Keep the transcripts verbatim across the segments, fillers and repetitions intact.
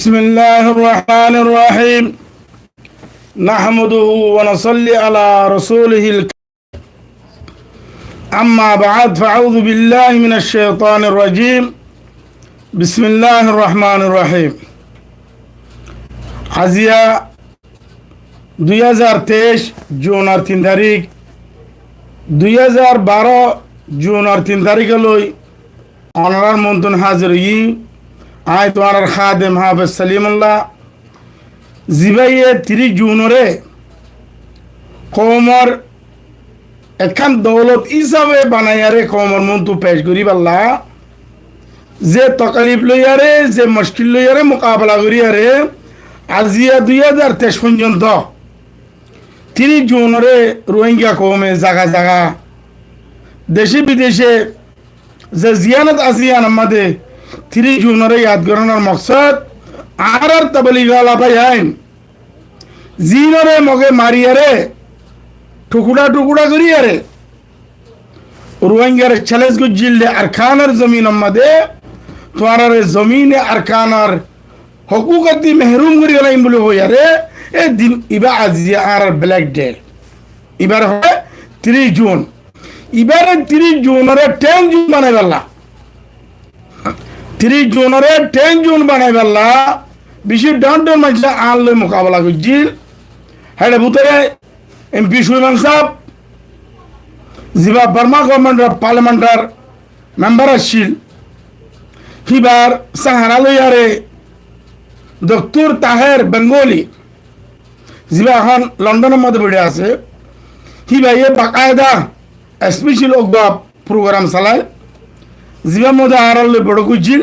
بسم الله الرحمن الرحيم. نحمده ونصلي على رسوله الكريم. أما بعد، فأعوذ بالله من الشيطان الرجيم. بسم الله الرحمن الرحيم. Aziya dui házar teis junor tin tarík, dui házar baró junor tin taríkolói onorár muúntu házir óiyi, aññí tuáñrár hádem Háfez Salimullah, zibáye tiríc junoré koumor ekkán doulot ísafe banaiyaré koumor muúntu pec goríballa, ze tokalif loiyaré, ze muckil loiyaré mukabela goríyaré, aziya dui házar teis foijjonto tiríc junoré Ruáingga koume zaga zaga, dece bidece ze ziyánot asé, yíanor mazé tiríc junoré yad gorónor moksód, añárár tabligwala báiyain, zinoré Moge mariyaré, thukura thukura goríyaré, Ruáinggaré celenj goijjíl de Arkanor zominor mazé, tuáñráre zomine Arkanor hókuk ottú meherum gorí felaiyum buli hoiyaré, e din ibá aziya añárár Black Day. Ibáre hoó tiríc jun. Ibáre tiríc junoré ten jun banaibálla. Tiríc junoré ten jun banaibálla bicí dhoóñr dhoóñr maincé añár loi mukabela goijjíl. Héçe bútore M P Suleiman sáb, zibá Borma governmentor parliamentor membar accíl, híbar sáhara loiyaré Doktor Taher Bengali, zibá ehón Londonor mazé bori asé, híbaye bakaida especial uggwá program salai, zibár mazé añárár loi boiṭók goijjíl,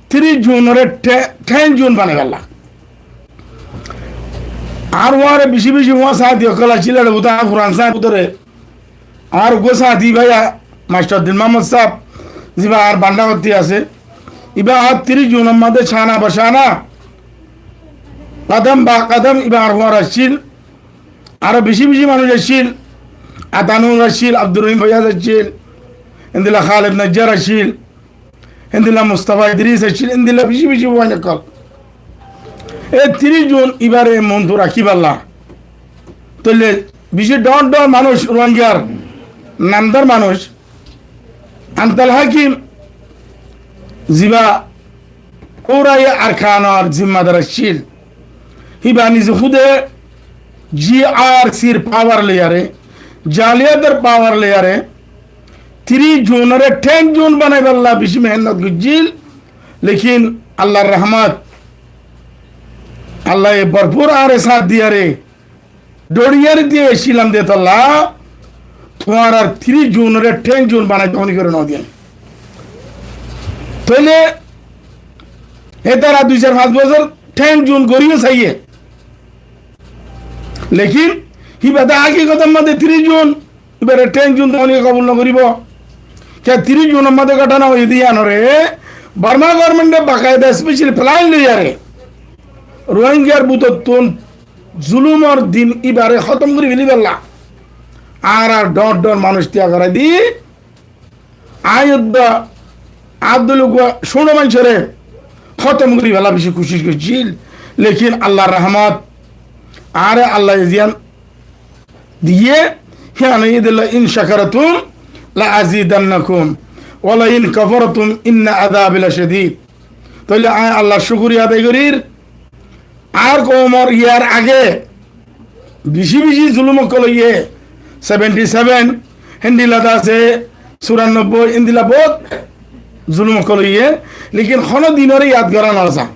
tiríc junoré te-, ten jun banaibálla. Añár uáre bicí bicí uá sáñti ókkol accíl, héçe bútore añár furan sáñti bútore añár uggwá sáñti báiya Mastor Din Muhammod sáb, zibá añár banda gottí asé, ibá añár tiríc junor mazé cána ba cána, kadam ba kadam ibá añár uáre accíl. Aró bicí bicí manúic accíl, Atanur accíl, Abdur Rohim Foiyaz accíl, endilla Khaled Najjar accíl, endilla Mustafa Idris accíl, endilla bicí bicí fuain ókkol. E tiríc jun ibáre montu rakíbálla. Tóile bicí dhoóñr dhoóñr manúic, Ruáinggar namdar manúic, Antal Hakim, zibá Kóuraye Arkanor zimmadar accíl. Híba nize húde G R C r pawar loiyaré, zaliyator pawar loiyaré, tiríc junoré ten jun banaibálla bicí mehénnot goijjíl. Lekin Allar rahmot, Allaye borfur añáre sáñt diyaré, dhoçiyaré diye accílam de tolla, tuáñrár tiríc junoré ten jun banaito honi goré no diyé. Tóile hétara dui sair fañs bosór ten jun goríyo saiyé. Lekin híba de hakikotor mazé tiríc jun, ibáre ten jun de honi kobul no goríbo. Kiyá tiríc junor mazé góthona óiye de yíanoré Borma government e bakaida special flight loiyaré Ruáinggar bútottún zulumor din ibáre hótom gorí felibálla añárár dhoóñr dhoóñr manúic tiyag goráidi, aññí uddá añár dóilla uggwá cóñço maincóre hótom gorí fela bicí kucíc goijjíl. Lekin Allar rahmot, añáre Allaye ziyán diyé, híyan óilde, "La in shakartum la azidannakum, wa la in kafartum inna azabi la shadid." Tóile aññí Allar cúkuriya adai gorír, añár koumor yar age bicí bicí zulum ókkol óiye, seventy seven, héndilla de asé, curannobbói, héndilla bout zulum ókkol óiye, lekin honó dinoré yad gorá no za.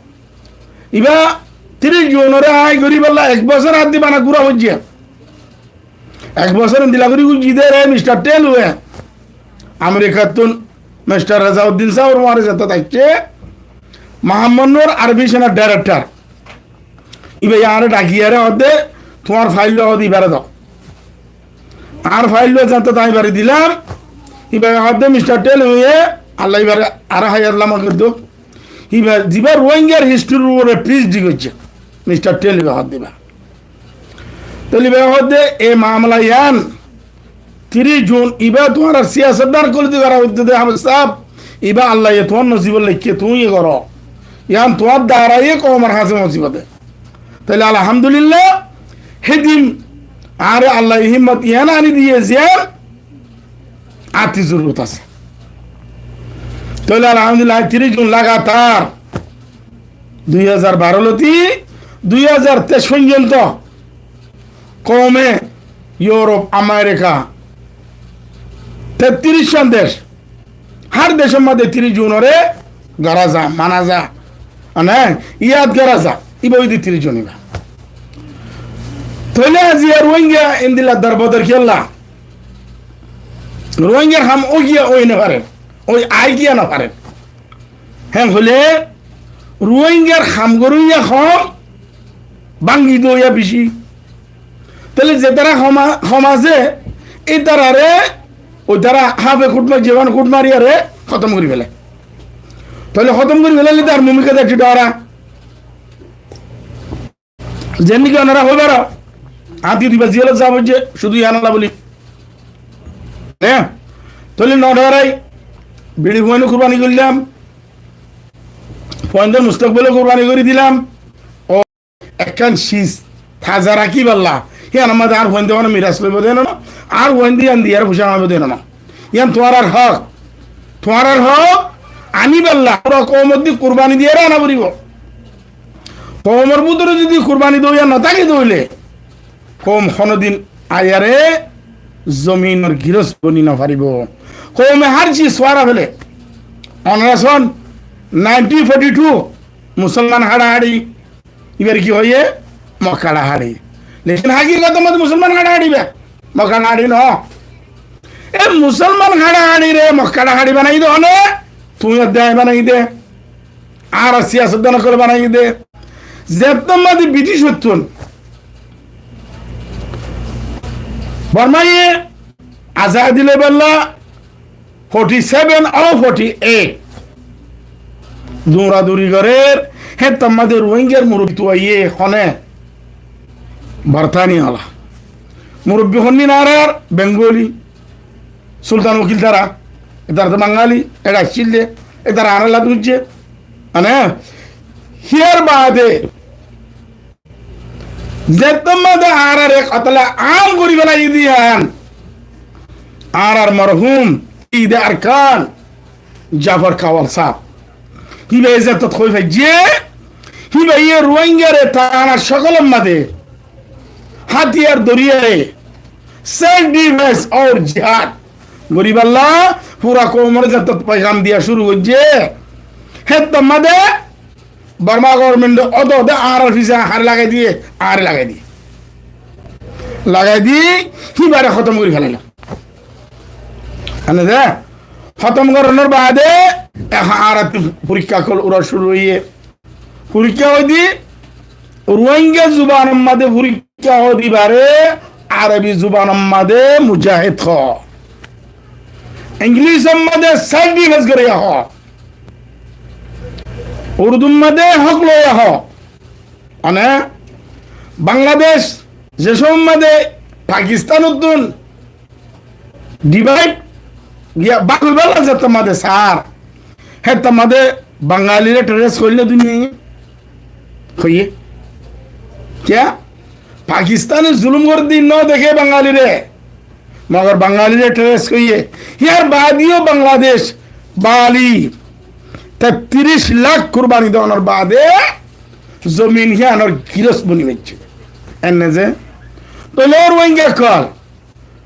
Ibá tiríc junoré aññí goríbálla ek bosór añár di bana gura foijjé. Ek bosór héndilla gorí guzí de re Mistar Thelú e Amerikattún Mistar Rezauddin sábor uáre zeñtté táikke, Muhammod Nur Arbi Sennar director. Ibáye añáre dhakiyaré hoódde, "Tuáñr fail loi hoódde ibáre do." Añár fail loi zeñtté táikke ibáre dilam, ibáye hoódde, "Mistar Thelú e, Allah ibáre aró háyat lamba gorí douk." Ibá zibá Ruáinggar history r uore PhD goijjé, Mistar Thelú e hoódde ibá. Tóile ibá hoódde, e mamala yián, tiríc jun, ibá tuáñrar siyasatdán ókkol di gorá óiye de Háfez sáb, ibá Allaye tuáñr nosibot leikké, tuñí goró. Yián tuáñr daraye koumor hañsé musibot. Tóile alhamdulillah, hédin añáre Allaye himmot yián aní diye ziyán añáttu zorurot asé. Tóile alhamdulillah, añí tiríc zun lagatar dui házar baró lóti dui házar teic foijjonto koume Yurop, Amerika, tettiríc cán dec, hár decór mazé tiríc zunoré gorá za, mana za, mane, yad gorá za, íba óilde tiríc zun íba. Tóile aijja Ruáingga endilla dorbodor kiyólla? Ruáinggar ham óiye ói nofarer, ói aigiyé nofarer. Héen hoilé Ruáinggar ham goróiya hom, báñgi doiya beci. Tóile zetará hom a-, hom asé, ítararé, óitara háfe kút maijje, kút mariyaré hótom gorí félai. Tóile hótom gorí félaile tar mumika zai dora. Zendilla ki onora hoi faro, añáttu diba ziyólot za foijje, cúdu yián olla buli. Hé? Tóile no dorai, biri fuain kurbani goillám, fuaindor mustakbel kurbani gorí dilam. Ó, ekkán cis taza rakíballa, híyanor mazé añár fuainde honó miras loibo de no, añár fuainde yián diyaré foicá kamaibo de no. Yián tuáñrar hók, tuáñrar hók aníballa, fura koumor di kurbani diyaré ana foribó. Koumor bútore zodi kurbani doiya no táke de óile, koum honódin aiyaré zominor girós boni no faribó. Koume hár cis fara fele. Onora son, nineteen forty two, musolman háçaháçi, íbare ki hoiye? Mokká háçaháçi. Lekin hakikotor mazé musolman háçaháçi íba, mokká háçaháçi no. E musolman háçaháçire mokká háçaháçi banai de hone, tuñí ar de, añí banai de. Añárar siyasotdan ókkole banai de. Zettót mazé Briticottún Bormaye azadi loiballa forty seven o forty eight duraduri gorer, héttót mazé Ruáinggar murubbi tuaiyé hone? Bortaniya ola. Murubbi honnín añárar Bengali, Sultan Wokil tara, e tara to Bangali, eçe aiccíl de, e tara añárar lát uijje. Mane, híyar baade zettót mazé añárar ek otala am gorí félaiye de yián, añárar morhum Sayide Arkan Zafar Kawal sáb, híbaye zettót hoi faijje, híbaye Ruáinggare tana cókolor mazé hátiyar dóriyaré self defense or jihad goríballa fura koumoré zettót foigam diya cúru goijjé, héttót mazé Borma government e ódde ódde añárar fisé añáre lagai diye, añáre lagai diye. Lagai di híbare hótom gorí felaila. Ene de hótom gorónor baade ehón añárattú forikká ókkol ura cúru óiye. Forikká óiye de Ruáingga zubanor mazé forikká óiye de íbare Arobi zubanor mazé mujahed hoó. Inglisor mazé self defense goróya hoó. Urdur mazé hók loiya hoó. Mane, Bangladec ze cómot mazé Pakistanottún divide giya bák óibolla zettót mazé sar, héttót mazé Bangalire terrorist hoil né duniyaye? Hoiye. Kiyá? Pakistane zulum gorer de no deké Bangalire. Mogor Bangalire terrorist hoiye. Híyar baade yó Bangladec, Bali, tettiríc lak kurbani donor baade zomin híyanor girós boni faijje. Enne ze, tóile Ruáingga ókkol,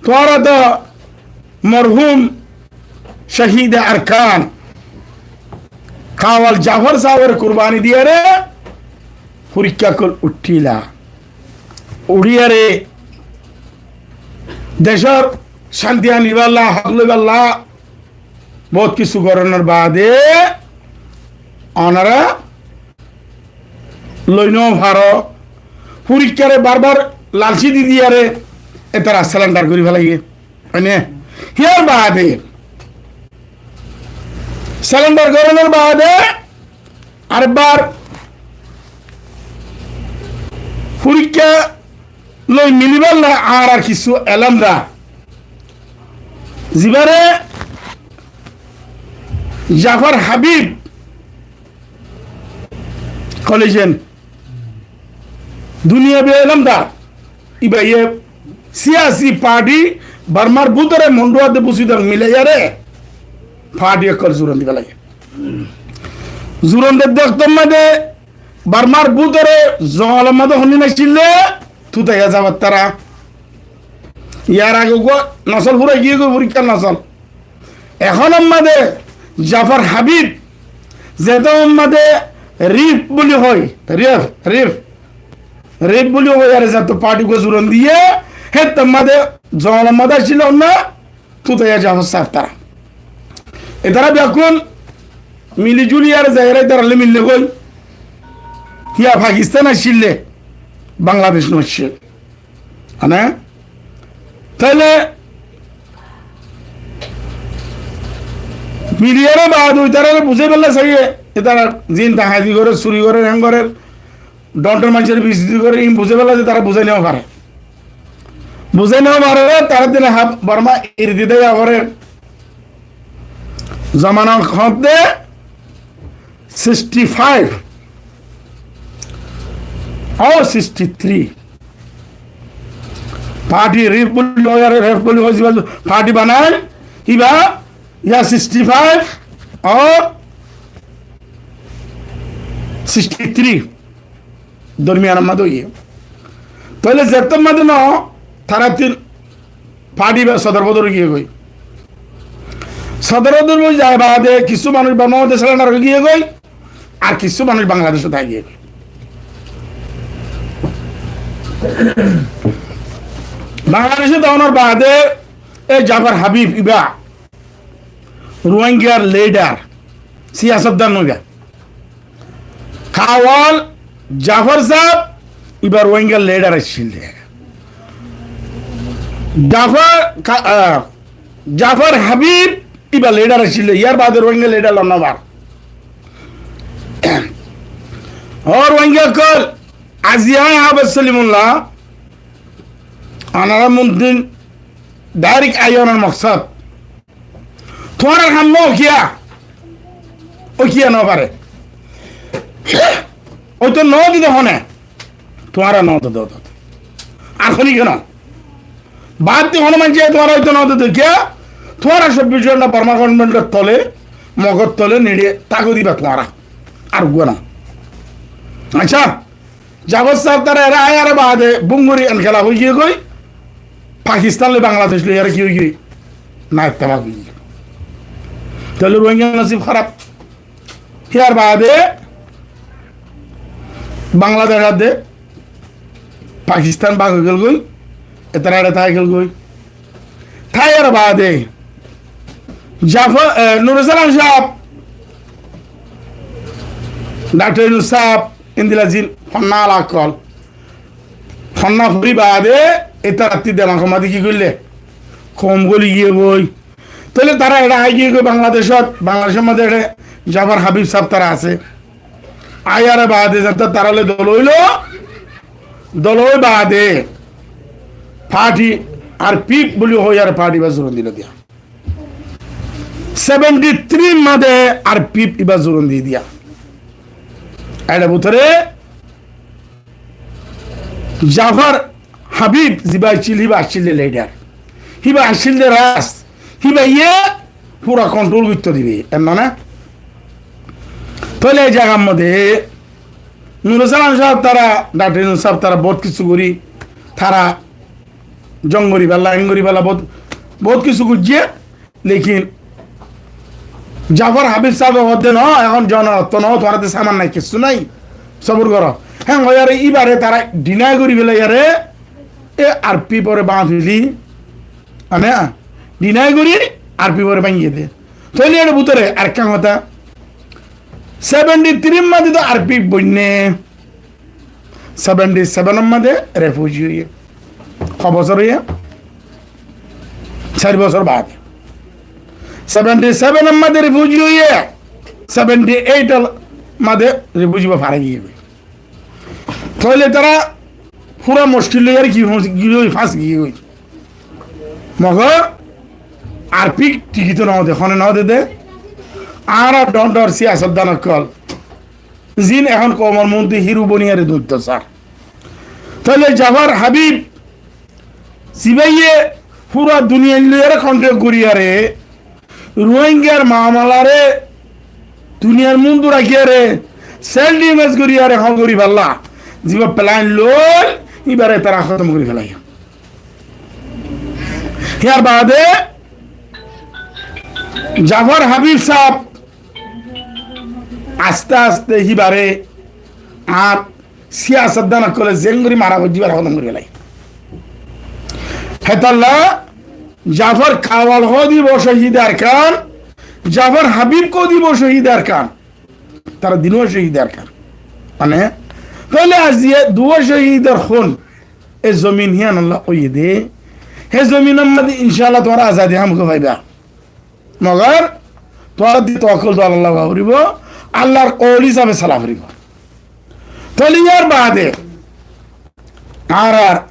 tuáñra to morhum Cahide Arkan Kawal Zafar sábore kurbani diyaré forikká ókkol uththíla. Uththíyaré decór cánti anibálla, hók loibálla bout kessú gorónor baade onora loi no faro. Forikkáre barbar lalci di diyaré ítara selendar gorí félaiye. Mane, híyar baade selendar gorónor baade arekbar forikká loi milibálla añárar kessú elem da, zibáre Zafar Habib Kolijen. Duniya be elóm dar. Iba ye siyasi parti Bormar bútore monduwa de busi dor milaiyaré parti ókkol zuron di félaiye. Zuron de dektor maze Bormar bútore zongolor maze hondin accíl de, tutaiya zabar tara. Yar age uggwá nosol furai giyé goi, furikkar nosol. Ehón ammáde Jafar Habib, zeto ammáde Rif buli hoi, Rif, Rif, Rif buli hoi, ar zeto parti uggwá zuron diye, hette ammáde zongol ammáde accíl na, tutaiya Jafar sáb tara. Itara bekkún mili juli ar zaiyaré itaralloi mille goi. Hiya Pakistan accíl de, Bangladec no accíl. Mane, tóile midiyar baade itarare buzai fela saiye, itara zin dahati gorer, suri gorer, hen gorer, dor dor manúcor beizzuti gorer, in buzai fela de tara buzai no fare. Buzai no fare, tara dile hab Borma eri dite ya fare. Zomana hoódde sixty five or sixty three. Parti Rif buli hoi, ar Rif buli hoi, ziba parti banai, iba ya sixty five or sixty three. Dormiyan ammáde óiye. Tóile zettór maze no, tara tin parti ba sodor bodor ói giyé goi. Sodor bodor ói zai baade kissú manúic Bormar maze surrender ói giyé goi, ar kissú manúic Bangladecot ai giyé goi. Bangladecot aonar baade e Jafar Habib iba Rohingyar leader, siyasatdan no iba. Kawal Jafar sáb, iba Rohingyar leader accíl de. Jafar, Ka-, ah, Jafar Habib, iba leader accíl de. Yar baade Rohingyar leader loi no fare. Ó Rohingya ókkol, aijja añí Hafez Solimullah, onora mondin direct aiyonor moksod. Tuáñrar ham no kiya? Ó kiya no fare? Óito no dito hone? Tuáñra no dito, dito. Ar honi keno? Bad di hone manúce tuáñra óito no dito kiya? Tuáñra sobbic gonta Borma government or tole, Mogor tole niçe táko diba tuáñra. Ar uggwá no. Acca. Jafar sáb tara era aiyar baade bunguri enkelab ói giyé goi, Pakistan loi Bangladec loi era ki ói giyé? Na ittefak ói giyé. Tóile Rohingya nosib háraf. Hiyar baade Bangladec ar de Pakistan bak ói gel goi, itara era tái gel goi. Táiyar baade Jafar, eh, Nurul Salam sáb, Daktor Yunus sáb, endilla zin honna ala ókkol. Honna fori baade itara ti demak or maze ki goille? Koum goli giyé goi. Tóile tara era ai giyé goi Bangladecot, Bangladecor maze era Jafar Habib sáb tara asé. Aiyar baade zenta tara loi dol óilo, dol ói baade parti Arpik buli hoiyar parti ba zuron dilo diya. Seventy three maze Arpik iba zuron di diya. Ere bútore Jafar Habib ziba accíl, hiba accíl de leader. Hiba accíl de ras. Hiba ye fura control goitto dibe. Enna na? Tóile ei zagar maze Nurul Salam sáb tara, Daktor Yunus sáb tara bout kissú gori, tara zong gori fela, en gori fela, bout, bout kissú goijje. Lekin Jafar Habib sábe hoódde no, ehón zon otto no, tuáñrattú saman nai, kissú nai, sobur goro. Hén hoiyaré ibare tara deny gori felaiyaré, e Arpik ore báñgi feli, mane, deny gori Arpik ore báñgi de. Tóile ere bútore arekkán hotá, seventy three maze to Arpik boinne, seventy seven maze refugee óiye. Ho bosór óiye? Sair bosór baade. Seventy seven maze refugee óiye, seventy eight maze refugee ba fara giyé goi. Tóile tara fura muckil loi ar ki, ki loi fas giyé goi. Mogor Arpik tikit no de, hone no de de. Añára dor dor siyasatdan okkol. zin ehón koumor muúntu híru boniyaré dóitto sar. Tóile Jafar Habib zibáye fura duniyair loiyaré kontrek goríyaré, Ruáingar mamalaré duniyair muúntu rakíyaré, self difens goríyaré hó goríballa zibá plan loil, íbaré tará hótom gorí félaiye. Híyar baade Jafar Habib saab aste aste híbaré ar siyasatdan ókkole zeén gorí mara foijjé íbaré hótom gorí félaiye. Hétolla Jafar Kawal hoó dibo cóhid Arkan, Jafar Habib hoó dibo cóhid Arkan. Tará dinuwá cóhid Arkan. Mane, tóile aijja duwá cóhidor hún e zomin híyanolla óiye dé. Hé zominor mazé incáallah tuáñra azadi hámaka faiba. Mogor tuáñrattú towakkol tuáñralla gora foribó, Allar koul hísabe sola foribó. Tóile yar baade añárar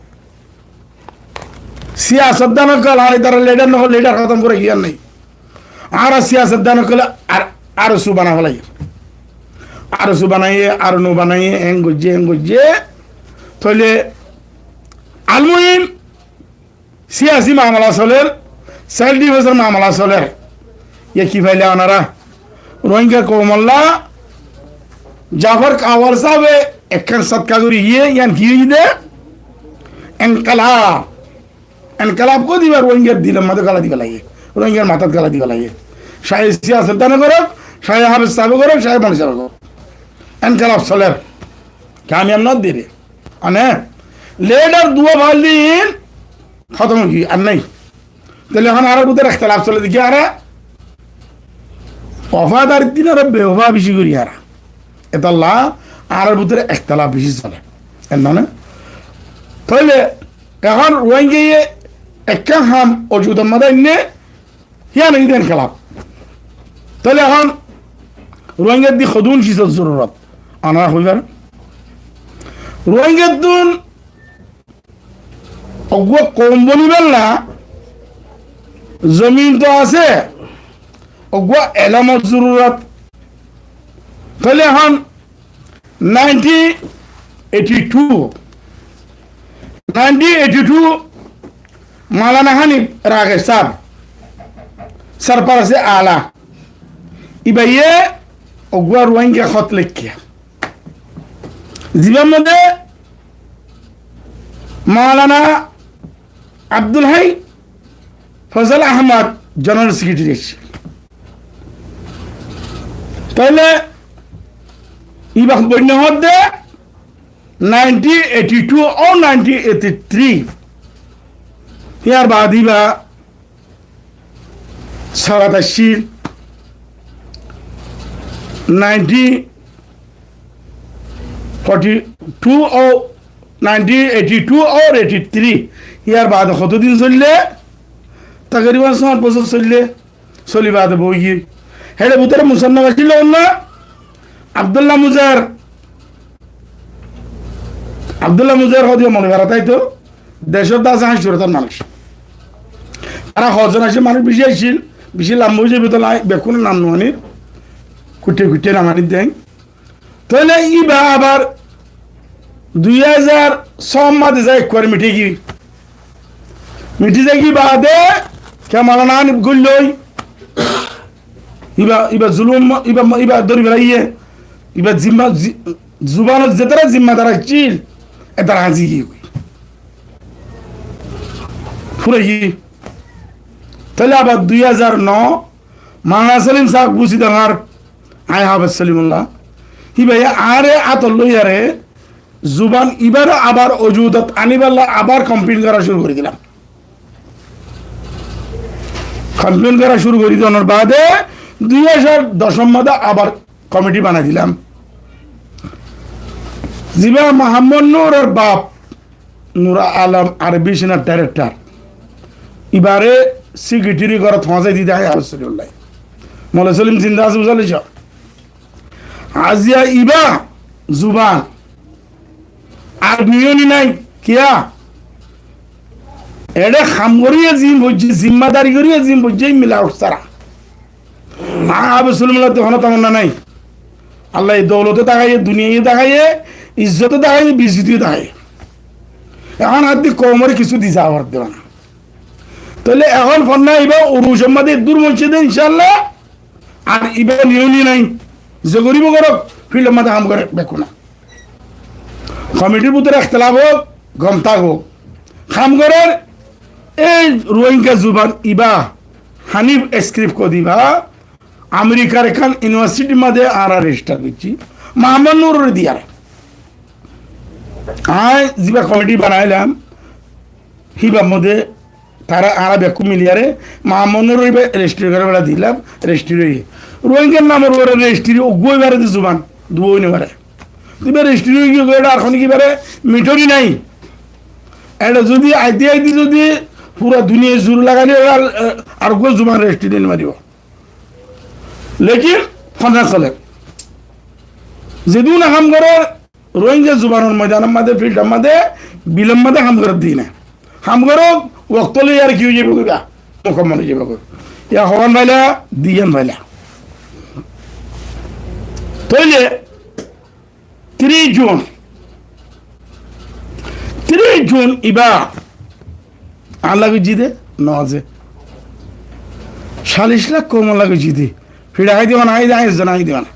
siyasatdan ókkol, añára tará lidar no, lidar hótom gorí híyan nái. Añárar siyasatdan ókkole ar, arsu bana félaiye. Arsu banaiye, arnu banaiye, eén goijjé, eén goijjé. Tóile almuhim, siyasi mamala soler, self difensor mamala soler. Yá ki faila onara? Ruáinga koumolla Jafar Kawal sábe ekkán sodka gorí giyé, yián ki óiye dé? Enkelab. Enkelab hoó diba Ruáingar dilor mazé gala diba lage, Ruáingar matát gala diba lage. Cahe siyasatdane gorok, cahe háfes sábe gorok, cahe moulovi sábe gorok. Enkelab soler. Kamiyab no dibe. Mane, lidar duwá faillé hótom ói giyé, ar nái. Tóile ehón añárar bútore ektelaf sole dé ki añára wafadarir din añára bewafa beci gorí añára. Etolla añárar bútore ektelaf beci sole. Enná né? Tóile ehón Ruáingaye ekkán ham ojudor mazé ainné, híyan óiye dé enkelaf. Tóile ehón Ruáingattú hodún cizor zorurot? Onara hoi fare? Ruáingattún uggwá koum bonibálla zomin to asé, uggwá elomor zorurot. Tóile ehón nineteen eighty two, nineteen eighty two Maulana Hanif Rageb sáb, sarfarasté ala, íbaye uggwá Ruáinga hót leikké. Zibár modé Maulana Abdul Hái Fozol Ahmad General Secretary accíl. Tóile íba boinno hoódde nineteen eighty two or nineteen eighty three. Yar baade íba Sarat accíl nineteen forty two or nineteen eighty two or eighty three. Yar baade hoto din soille? Takriban só bosór soille. Soli baade boói giyé. Héçe bútore musannaf accíl na Abdullah Muzer. Abdullah Muzer hoó diba mone gorá táito. Decót asé háñccurat manúic. Tará hozon accíl, manúic beci accíl, beci lamba ói zaibo, tóile bekkúnor nam no anir, kuiththé kuiththé nam anir dé. Tóile íba abar dui házar sót mazé zai ekkuwar mithí giyé. Mithí zai giyé baade ke Maulana Hanif goillói, íba, íba zulum, íba, íba dóri félaiye, íba zimma, zi-, zubanor zetará zimmadar accíl, etará hañzi giyé goi. Fúrai giyé. Tóile abar dui házar no, Maulana Selim sáb Gusidangár, aññí Háfez Selimullah, íbaye añáre átot loiyaré zuban íbaré abar ojudot aníballa abar komplen gorá cúru gorí dilam. Komplen gorá cúru gorí donor baade dui házar doc or modé abar komiti banai dilam. Zibá Muhammod Nuror baf, Nur Alom Arbi Sinor darekthor, íbaré sekreteri gorot foóñsai diyé Háfez Selimullah. Molla Selim zinda asé, buzá laiccó. Aijja íba zuban ar niyoni nái, kiyá? Eçé ham goríye zin foijjé, zimmadari goríye zin foijjé, mila uth sára. Aññí Háfez Selimullah ttu honó tamanna nái. Allaye douloto tákaiye, duniyaiyo tákaiye, izzoto tákaiye, bizzoti tákaiye. Ehón ar di koumore kissú di za fare de na. Tóile ehón fonná ibá urucor mazé dur foóñsaiye de, incállah. Ar ibá niyoni nai. Ze goríbo gorok, fildor mazé ham gore bekkúne. Komitir bútore ektelaf ók, gom tákok. Ham gorer, ei Ruáingga zuban ibá, Hanif Script hoó de ibá, Amerikar ekkán iunivarsitir mazé añára rejistar goijjí, Muhammod Nurore diyaré. Añí zibá komiti banailam, híbar modé tará añára bekkún miliyaré Muhammod Nurore ibá rejistri gorí bela dilam, rejistri óiye. Ruáinggar namor uore rejistri uggúa ói fare de zuban, duwá ói no fare. Ibá rejistri ói giyé goi, ar hono ibáre mitori nai. Eçe zodi aite aite zodi fura duniyai zur lagaile ar, ar uggúa zuban rejistri ói no faribo. Lekin fonzaic sole. Zedún ham gore, Rohingya zubanor moidanor mazé, fildor mazé, bilor mazé ham gore dine. Ham gore, wokto loi ar ki ói zaibo goi ba? Mukammol ói zaibo goi. Ya hoban faila, diyan faila. Tóile, Tiríc Jun. Tiríc Jun ibá añálla goijjí de, no asé. Callic lak koum añálla goijjí de. Fiça hái de hone hái de, añí ezzon hái de hone.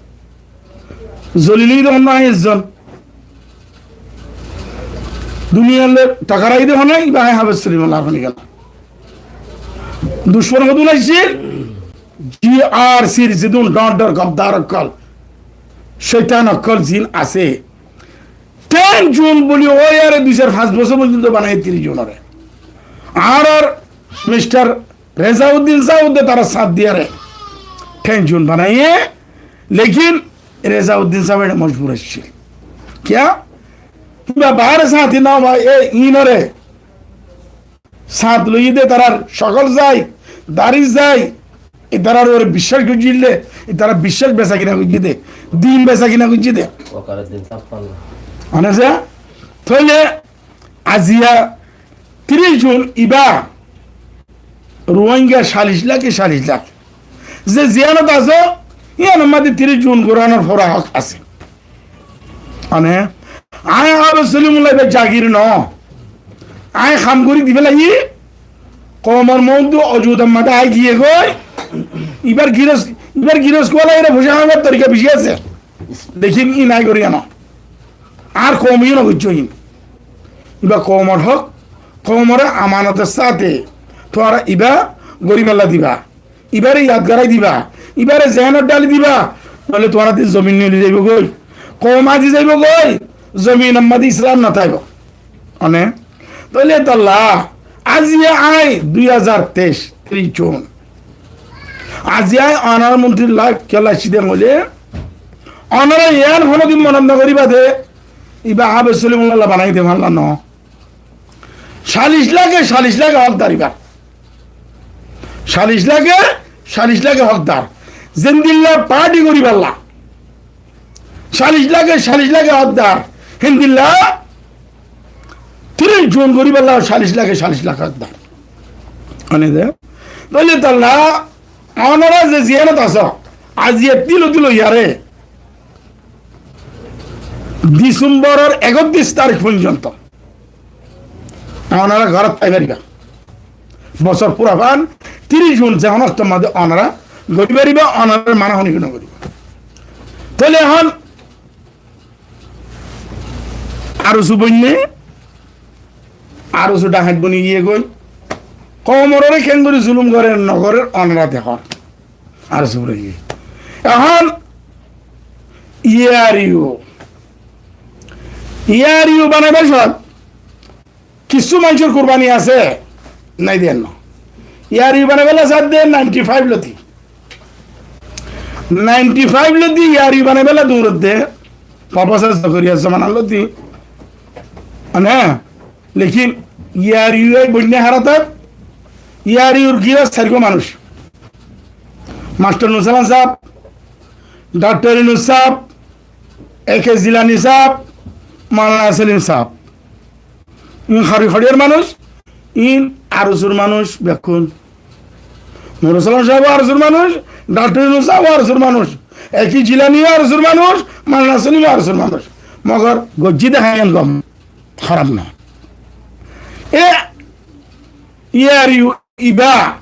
Zolil ói de hone añí ezzon. Duniyar loi takarai de hone, ibá añí Háfez Solimullah ar hone gel. Ducmon hodún aiccíl, G R C r zedún dhoóñr dhoóñr gobdar ókkol, cóitan ókkol ziín asé, Ten Jun buli óiyaré dui sair fañs bosór foijjonto banaiyé Tiríc Junoré. Añárar Mistar Rezauddin sáb de tará sáñt diyaré Ten Jun banaiyé, lekin Rezauddin sáb eçé mojbur accíl. Kiyá? Ibá baáre sáñti no ba, e iínoré sáñt loiyé de, tarár cokol zai, dari zai, itarár uore biccác goijjíl de, itará biccác besakina goijjé de, din besakina goijjé de. Wakaruddin Safwan. Mane ze, tóile aziya Tiríc Jun ibá Ruáingga callic lake callic lak. Ze ziyánot asó, yíanor mazé Tiríc Jun goranor fura hók asé. Mane, añí Háfez Solimullah ibá zagir no. Añí ham gorí di félaiyi, koumor moóddu ojudat mazé aái giyé goi, ibár giros, ibár giros kuwala ire foicá hámar torika beci asé. Lekin íin añí gorí no. Añár koume yó no goijjé íin. Ibá koumor hók, koumoré amanotor sáte tuáñra ibá gorí félai diba. Ibáre yad gorai diba, ibáre zehénot dháli diba, noóile tuáñrattú zomin neli zaibo goi, koum azi zaibo goi, zominor mazé Islam no táibo. Mane, tóile tolla, aziya añí dui házar teic, Tiríc Jun. Aziya añí onorár montiri loi kiyólla aiccí de hoilé, onorá yián honodin monot no goríba de, ibá Háfez Solimullah banaiyé de fánla no. Callic lake callic lake hókdar ibár. Callic lake callic lake hókdar. Zendilla parti goríballa callic lake callic lake hókdar, héndilla Tiríc Jun goríballa callic lake callic lake hókdar. Mane de, tóile tolla onorá ze ziyánot asó, aziya dilo dilo yare Disembóror ekottic tarík foijjonto onorá górot tái faribá. Bosór furafán, Tiríc Jun zehón októr mazé onorá gorí faribá, onorár mana honi no goríba. Tóile ehón ARSU boinné, ARSU dhaháit boni giyé goi, koumoré keéngorí zulum gorér no gorér onorá dekór. ARSU boinné. Ehón ARU, ARU banaibár cómot kissú maincór kurbani asé, nái de no. ARU banaibálla sádde ninety five lóti. Ninety five lóti ARU banaibálla duñredde, Profesor Zakariya Usman lóti. Mane, lekin ARU e boinné háratat, ARU r giros sairgua manúic. Mastor Nur Salam sáb, Daktor Inus sáb, A K Jilani sáb, Maulana Selim sáb. Iín hári hári or manúic, iín ARSU r manúic bekkún. Nur Salam sáb o ARSU r manúic, Daktor Inus sáb o ARSU r manúic, Eki Jilani Arsur manúc, Manasani Arsur manúc. Mogor gojji de hayan gom. Harap na. E, ARU iba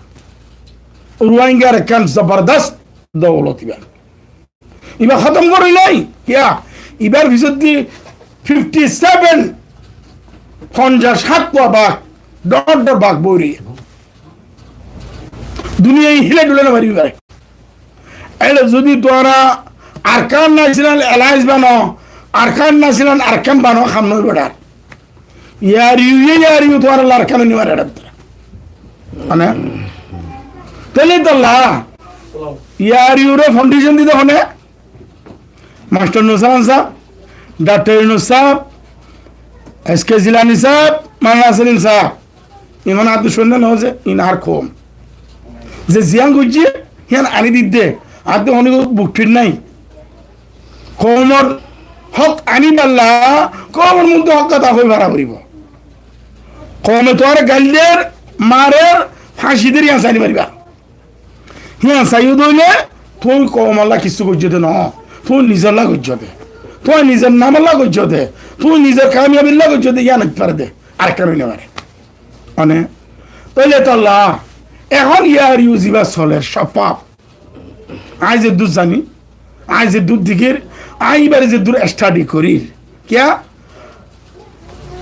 Ruáingar ekkán zobordost doulot iba. Iba hótom gorí nái, kiya? Ibar fisót di fifti seven, fonjaic háñt fua bak, dóñr dóñr bak bóri. Duniyai hílai dulai no faribo ibare. Eçe zodi tuáñra Arakan National Alliance bano, Arakan National Arakan bano, ham no óibo ar. ARU ye ARU tuáñralla Arakan ói no fare. Mane? Tóile tolla ARU re foundation dito hone? Mastor Nur Salam sáb, Daktor Yunus sáb, S K Jilani sáb, Manasani sáb. Iín añáttu cúnde no ze, iín añár koum. Ze ziyán goijjé, híyan aní didde, añáttu hono buk thík nái. Koumor hók aníballa, koumor muúntu hók hotá hoi fara foribo. Koume tuáñre gail der, marer, fáñci der, híyan saái no fariba. Híyan saiyó de óile, tuñí koumolla kissú goijjó de no, tuñí nizolla goijjó de. Tuñí nizor namolla goijjó de. Tuñí nizor kamiyabilla goijjó de, híyan óit fare de. Arekkán ói no fare. Mane, tóile tolla, ehón ARU ziba soler, sáffaf. Añí zeddúr zani, añí zeddúr dekír, añí ibare zeddúr study gorír. Kiya?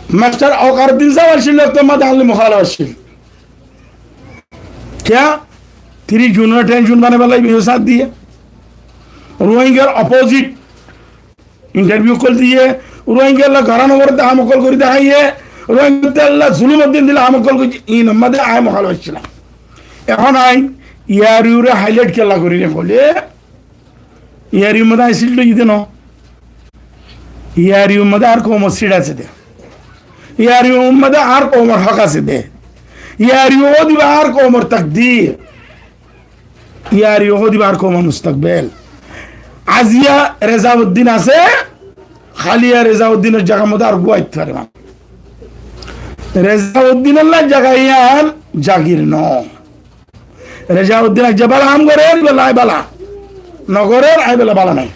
Mastor Wakaruddin sáb accíl, loktor mazé añálla mukálef accíl. Kiya? Three June re ten June banai félaiye, ibá yó sáñt diye. Ruáingar opposite interview ókkol diye, Ruáingalla gorá no goré de ham ókkol gorí dehaiye, Ruáingalla zulum or din dilla ham ókkol goijje, iín or mazé añí mukálef accílam. Ehón añí ARU re highlight kiyólla gorír hoilé, ARU mazé añí seat loiyí de no. ARU mazé añár koumor seat asé de. ARU mazé añár koumor hók asé de. ARU ódibo añár koumor takdir. ARU ódibo añár koumor mustakbel. Aziya Rezauddin asé, háliya Rezauddinor zagar mazé areggúa aitto fare. Rezauddinorlla zaga yián zagir no. Rezauddin aijja bála ham gorér, ibálla añí bála. No gorér, añí bála, bála nái.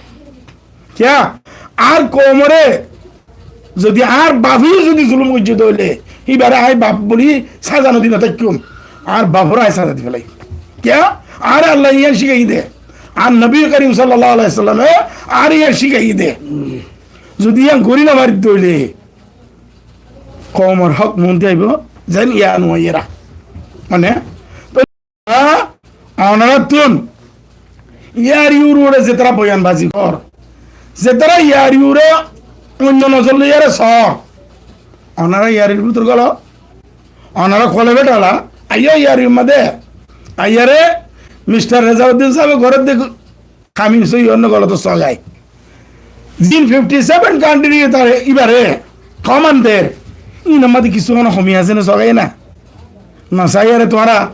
Kiya? Añár koumore zodi añár bafe zodi zulum goijjé de óile, ibare añí baf buli sáza no di no táikkum. Añár bafore añí sáza di félaiyum. Kiya? Añáre Allaye yián cíkaiyé de. Añár nobi korim sallallahu alaihi wasallame añáre yián cíkaiyé de. Zodi yián gorí no fari de óile, koumor hók muúntu aibo, zeén yián óiyera. Mane, Á, onorattún ARU r uore zetará boyanbazi gorór, zetará ARU re oinno nozor loiyóre soó, onora ARU r bútore gólo, onora kuwalifáid ola, aiyó ARU r mazé, aiyóre Mistar Rezauddin sábe gorédde Kamin sóiyi ónno golot sógai. Zin fifti seven country tare ibare command der. Inor mazé kissú hono homi asé né sógai na? No saiyóre tuáñra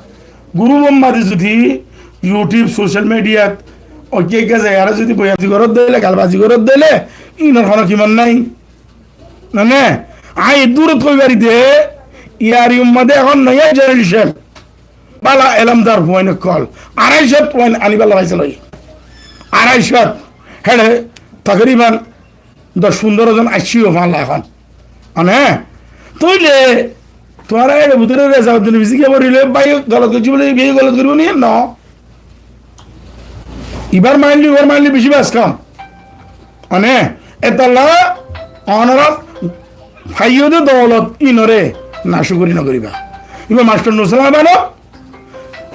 group or mazé zodi YouTube, social media t oike oike zaiyóre zodi boyanbazi goródde óile, galbazi goródde óile, inor hono kimot nai. Mane, añí durot hoi fari de, ARU r mazé ehón noya generation. Bála elómdar fuain ókkol, aráicót fuain aníballa faisala óiye. Aráicót, héçe takriban doc fundoro zon aiccé yó fáñlla ehón. Mane, tóile tuáñra ér bútore Rezauddin bicí giyé borile, bái golot goijjé buli, bái golot goríbo ni? No. Ibár mailli, ibár mailli bicí bes kom. Mane, etolla onora faiyó de doulot inore nacúkuri no goríba. Ibá Mastor Nusrat banó,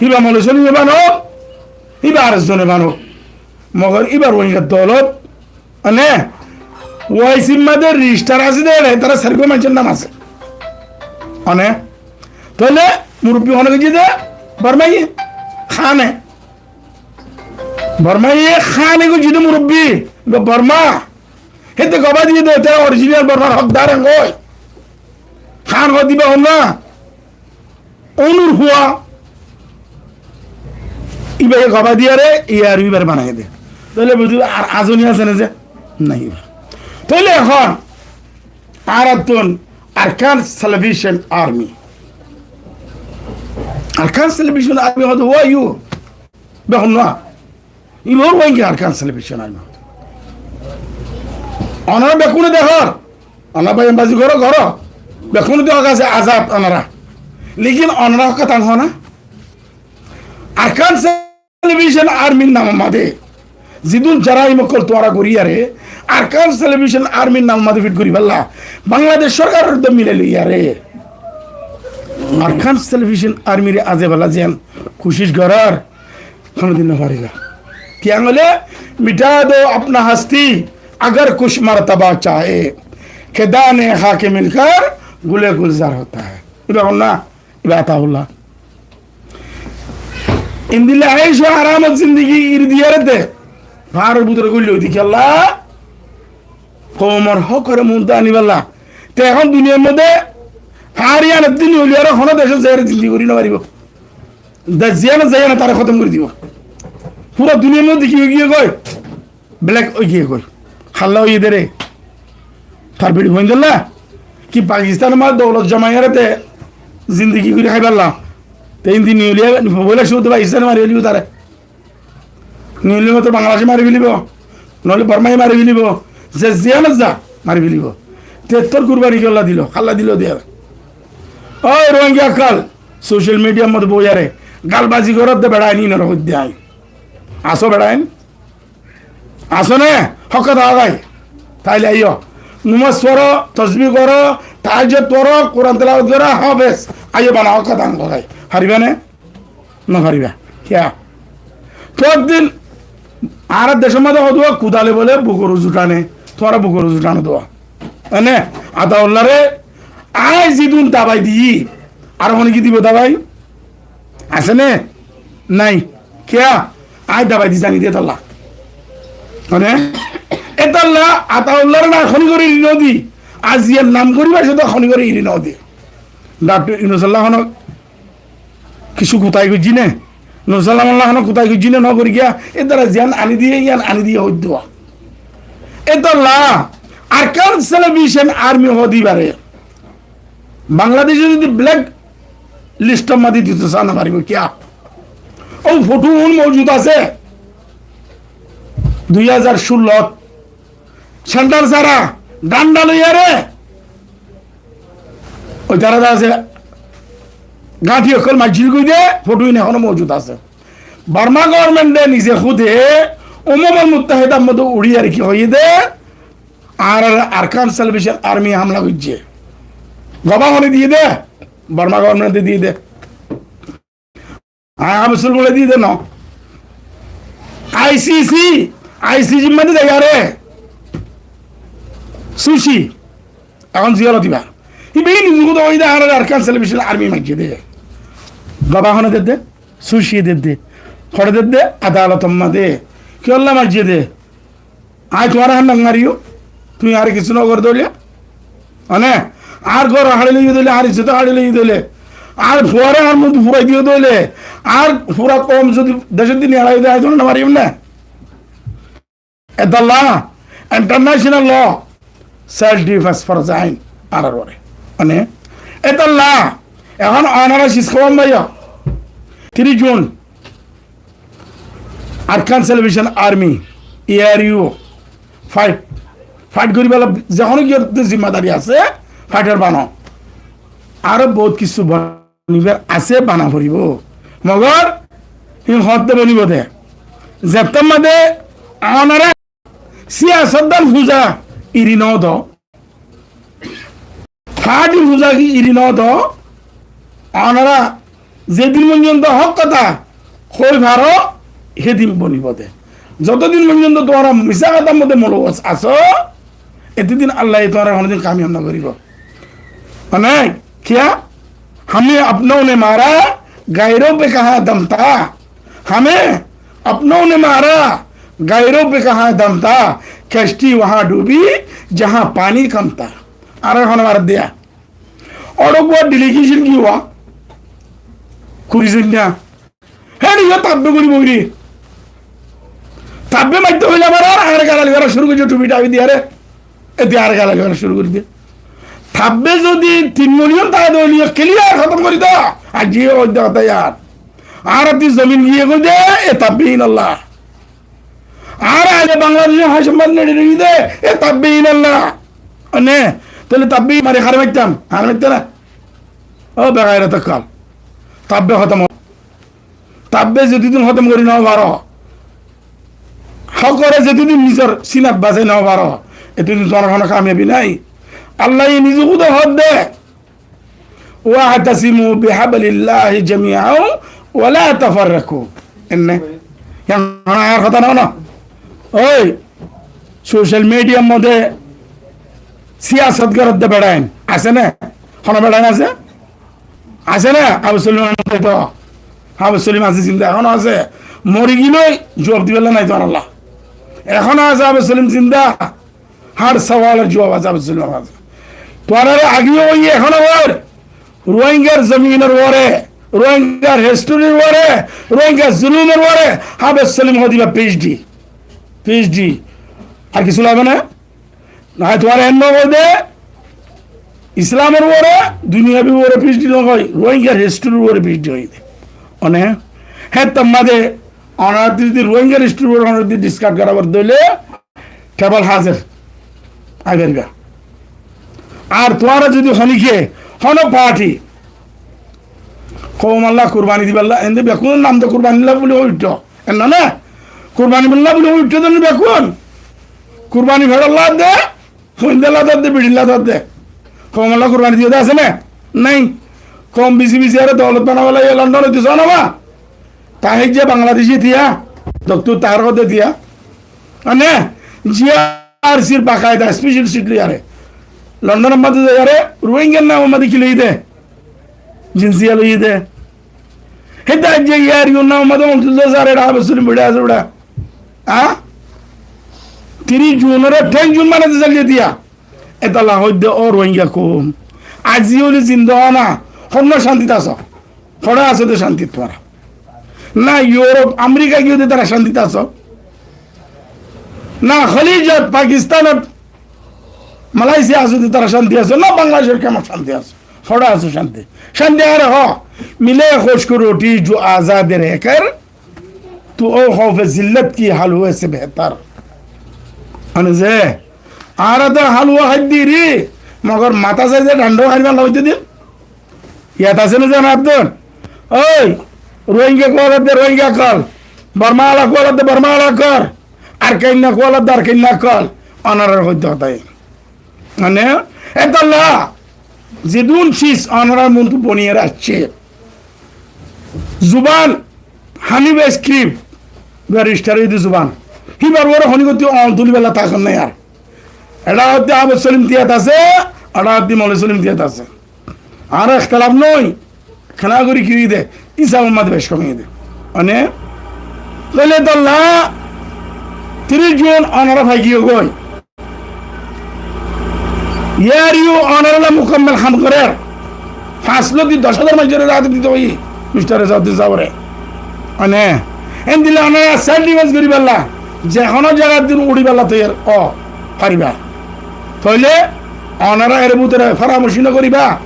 ibá Moulovi Solim banó, ibá ar zone banó. Mogor ibá Rohingyar doulot, mane, OIC r mazé rijistar asé de, éçe tará sargó maincór nam asé. Mane, tóile murubbi hone goijjé de, Bormaiye, Khane. Bormaiye Khane goijjé de murubbi, Borma. Héte gobá diyé de, te original Bormar hókdar engoi. Khan hoó de ibá honna. Onur fua. Ibáye gobá diyére, ARU ibáre banaiyé de. Tóile buzí ar azoni asé né ze? Nai ibá. Tóile ehón, añárattún Arakan Salvation Army. Arakan Salvation Army hoó de, who are you? Ibá honna. Ibá Rohingya Arakan Salvation Army. Onora bekkúne dekór, onora bái embassy goró, goró. Bekkúne dekór asé azad onora. Lekin onora hotá hoó na. Arakan Salvation Army r nam ot de zedún joraim ókkol tuáñra goríyaré, Arakan Salvation Army r nam ot de fit goríballa Bangladec sorkar or de milai loiyaré. Arakan Salvation Army re azeballa ziyan kucíc gorór, honodin no faribá. Kiyá hoilé, مٹا دو اپنا ہستی اگر کچھ مرتبہ چاہے، کہ دانے خاک مل کر گلِ گلزار ہوتا ہے. Ibá hoó na, ibá Ataullah. Endilla aic o aram or zindigi eri diyaré de. Faár or bútore goillé ói de kiyólla? Koum or hók ore muúntu aniballa. Te ehón duniyar modde faár iyan or din óile ar hono dec ot zaiyaré zindigi gorí no faribó. Dec ziyan ot zaiyaré tare hótom gorí dibó. Fura duniyar modde ki ói giyé goi? Black ói giyé goi. Hálla óiye dé re. Tar beri fuaindólla ki Pakistan or maze doulot zomaiyaré te zindigi gorí háiballa. Te indi niyoli, foila cúrute Pakistan e mari félaibo tare. Niyoli mato Bangladec e mari félaibo. Noóile Borma e mari félaibo. Ze ziyán ot za, mari félaibo. Te ettór kurbani kiyólla dilo, hálla dilo de. Ói Rohingya ókkol, social media r modde boiyaré galbazi goródde beçain, inore hoidde añí. Asó beçain? Asó né? Hók hotá hoó bái. Táile aiyó. Nomaz foró, tosbih goró, tahajjud foró, Kuran telawot goró, háfez. Aiyó bana hók hotá hoó bái. Faribá né? No faribá. Kiyá? Fottín añárar decór modde hoó de, kudale bole bukor uzu tane. Tuáñra bukor uzu tano de. Ene, Ataullah re añí zedún dabai diyí, ar hone ki dibo dabai? Asé né? Nai. Kiyá? Añí dabai di zani de étalla. Mane, étalla Ataullah re na honi gorí eri no di. Aijja nam gorí baicce de honi gorí eri no di. Daktor Yunus olla hono kissú kutai goijjí né? Nur Salam olla hono kutai goijjí né? No gorí giyá. Étalla ziyán ani diye, yián ani diye hoiddé. Étalla Arakan Salvation Army hoó de ibáre Bangladec e zodi black list or maze dito sá, no faribo kiyá? Ó foto un moujud asé, dui házar cúllo t sandal sára dhanda loiyaré ói tará de asé, gañthi ókkol maijjé goi de foto in ehóno moujud asé. Borma government e nize hude Umamul Muttahida r modde uçí ar ki hoiyé de, añárar Arakan Salvation Army hamla goijjé. Gobá hone diyé de? Borma government e diyé de. Añí Absul bole diyé de no. I C C, I C C r modde zaiyaré Suu Kyi, ehón ziyarot ibá. Ibá nize hude hoiyé de añárar Arakan Salvation Army maijjé de. Gobá hone dedde? Suu Kyi dedde. Hore dedde? Adalot or maze. Kiyólla maijjé de? Añí tuáñre hán no mariyum, tuñí añáre kissú no goró de óile. Mane, añár gór hári loiyo de óile, añár izzot hári loiyo de óile, añár fuare añár muúntu furai diyo de óile, añár fura koum zodi decótti neelaiyo de, añí tuáñre no mariyum né? Étalla international law, self defense فرض عین añárar uore. Mane, étalla ehón onora sis hom baiya, tiri June, Arakan Salvation Army, A R U, fight, fight goríballa ze hono kiyór zimmadari asé, fighter bano. Aró bout kissú banibar asé, bana foribo. Mogor hín hoódde bonibo de. Zettór maze onora siyasot dan fuza eri no do. Faáñti fuza ki eri no do, onora zedin foijjonto hók hotá hoi faro, hédin bonibo de. Zotodin foijjonto tuáñra misá hotár modde mulowos asó, etodin Allaye tuáñrare honodin kamiyab no goribo. Mane, kiyá? ہمیں اپنوں نے مارا، غیروں پہ کہاں دم تھا۔ ہمیں اپنوں نے مارا، غیروں پہ کہاں دم تھا، کشتی وہاں ڈوبی، جہاں پانی کم تھا۔ Añáre hone mari diye. Ór uggwá delegation giyé, kuri zon na. Héçe giyé tabbe gori boi re. Tabbe maitto hoile abar añáre galali gora cúru goijje, thubi thabi diyaré. Ede añáre galali gora cúru gori diye. Tabbe zodi tin million táke de óile clear hótom gori do. Aijja ói de hotá yián. Añárar de zomin giyé goi de, e tabbe ín olla. Añára aile Bangladecor hácom báñdi neçi reki de, e tabbe iín Allah. Ene, tóile tabbe mari hare maittam, hare maitta na? Ó begairot ókkol. Tabbe hótom. Tabbe zedudin hótom gori no faro, hókore zedudin nizor sinat basai no faro, edudin tuáñrar hono kamiyabi nai. Allaye nize húd hoódde, "واعتصموا بحبل الله جميعا ولا تفرقوا." Enne. Yián hono ayar hotá no, no? Ói, social mediar modde siyasot goródde beçain asé né? Hono beçain asé? Asé né? Abes Solim asé to? Abes Solim asé zinda? Ehóno asé? Mori gilói juab dibálla nai tuáñralla. Ehóno asé Abes Solim zinda? Hár sawalor juab asé Abes Solimor hañsé. Tuáñrare ageyó hoiyí, ehóno hoóir, Ruáingar zominor uore, Ruáingar historyr uore, Ruáingar zulumor uore Abes Solim hoódde íba PhD. PhD. Ar kessú laibo né? Nai, tuáñra enno hoóde, Islamor uore, duniyabir uore PhD no hoói, Ruáingar historyr uore PhD hoói de. One, héttar mazé onorar zodi Ruáingar historyr uore onorar zodi discuss gorabar óile, table házer, ai fariba. Ar tuáñra zodi honikka, hono party, koumolla kurbani dibálla, ende bekkúnor nam de kurbani dibálla buli hoói uiththó. Enna na? Kurbani dibálla buli hoói uiththó de bekkún. Kurbani feçolla de, fuaindalla de, biçilla de. Koumolla kurbani diyé de asé né? Nai. Koum bisi bisi aró doulot banabálla London óite só na ba? Tahir ze Bangladeci tiya, doktor Tahir hoódde tiya. Ene, G R Cr bakaida special seat loiyaré Londonor mazé zaiyaré, Ruáingar namor mazé ki loiyé de? Jinsiya loiyé de. Hédde aijja A R U r namor mazé ontiríc házar, ere Abes Solim boi asé uçá. Á? Tiríc Junore ten Jun banaito sailde tiya. Etolla hoóidde, ó Ruáinga koum, aijjó óile zinda ó na, honó cántit asó? Hoçé asó de cántit tuáñra? Na Iuróp, Amerika giyó de tará cántit asó? Na Hólij, Pakistanot, Malaysia asó de tará cántit asó? Na Bangladecor kemot cántit asó? Hoçé asó cántit? Cántit añáre hoó, ملے خشک روٹی جو آزاد رہ کر، تو او خوف ذلت کی حلوے سے بہتر۔ Mane ze, añára to haluwa háidde ri, mogor matá sai de dhanda háibar lagóidde din. Yat asé né ze añárattún? Ói, Ruáinga kuwaladdé Ruáinga ókkol, Borma ala kuwaladdé Borma ala ókkol, Arkainna kuwaladdé Arkainna ókkol, onorar hoidde hotá. Mane, etolla zedún ciz onorar muntu boniyaré aiccé. Zuban, Hanif Ascrib, barrister óiye de zuban. Híbar uore honikka oñl tulibálla takot nai ar. Eçé hoódde Abes Solim tiyat asé, eçé hoódde Mole Solim tiyat asé. Añára ektelaf no ói, kena gorí ki óiye de, hísabor mazé bec kom óiye de. Mane, tóile etolla tiríc Jun onora fai giyó goi. A R U onoralla mukammel ham gorér. Fañs loti doc házar maincóre raát dito óiye, Mistar Ezazuddin sábore. Mane, endilla onora self defense goríballa, ze hono zagat din uçíballa toiyar ó fariba. Tóile onora er bútore foramorco no goríba,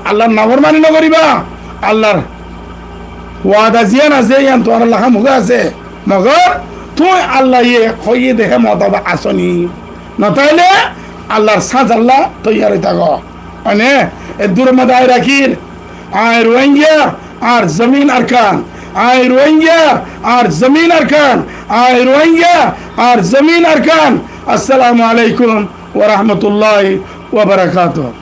Allar naformani no goríba, Allar wada ziyán asé, yián tuáñralla ham uggwá asé. Mogor tuñí Allaye hoiyé de hé motabek asó ni? No táile Allar sázalla toiyar ói táko. Mane, eddúror mazé aññí rakír, aññí Ruáinga, añár zomin Arkan. Aññí Ruáinga, añár zomin Arkan. Aññí Ruáinga, añár zomin Arkan. Assalamu alaikum wa rahmatullahi wa barakatuhu.